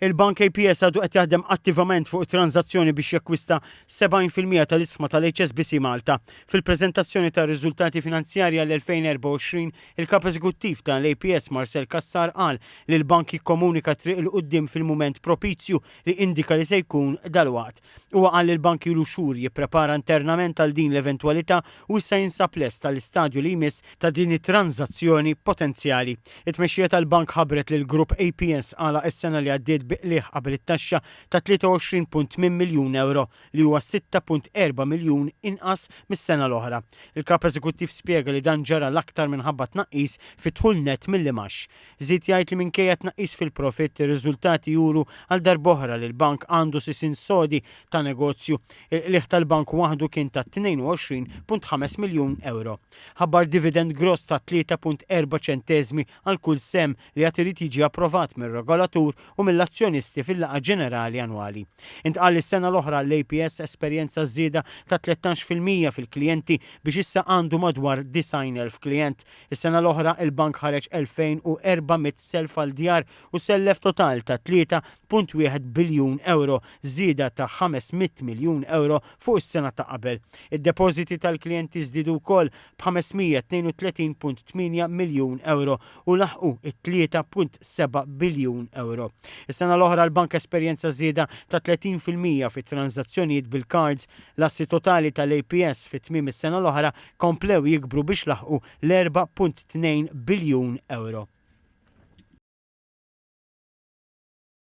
Il-Bank APS għadu qed jaħdem attivament fuq tranżazzjoni biex jakkwista 70% tal-ishma tal-HSBC Malta. Fil-preżentazzjoni tar-riżultati finanzjarji għall-2024, il-Kap Eżekuttiv tal-APS Marcel Cassar qal li l-bank jikkomunika t-triq 'il quddiem fil-mument propizju li indika li se jkun dalwaqt. Huwa qal li l-bank ilu xhur jipprepara internament għal din l-eventwalità u issa jinsab lest għall-istadju li jmiss ta' din it-tranżazzjoni potenzjali. It-tmexxija tal-bank ħabbret li l-grupp APS għalaq is-sena li għaddiet bi qligħ qabel it-taxxa ta' 23.8 miljun ewro, li huwa 6.4 miljun inqas mis-sena l-oħra. Il-Kap Eżekuttiv spjega li dan ġara l-aktar minħabba tnaqqis fid-dħul nett mill-imgħax. Żied jgħid li minkejja tnaqqis fil-profitt, ir-riżultati juru għal darb'oħra li l-bank għandu sisien sodi ta' negozju. Il-qligħ tal-bank waħdu kien ta' 22.5 miljun ewro. Ħabbar dividend gross ta' 3.4 ċenteżmi għal kull sehem li għad irid jiġi approvat mir-regolatur u mill-azzjonisti fil-laqgħa ġenerali annwali. Intqal li s-sena l-oħra l-APS esperjenza żieda ta' 13% fil-klijenti biex issa għandu madwar 90,000 klijent. Is-sena l-oħra il-bank ħareġ 2,400 self għal djar u sellef total ta' 3.1 biljun ewro, żieda ta' 500 miljun ewro fuq is-sena ta' qabel. Id-depożiti tal-klijenti żdiedu wkoll b'532.8 miljun ewro u laħqu t-3.7 biljun ewro. Is-sena l-oħra l-bank esperjenza żieda ta' 30% fit-tranżazzjonijiet bil-cards. L-assi totali tal-APS fi tmiem is-sena l-oħra komplew jikbru biex laħqu l-4.2 biljun ewro.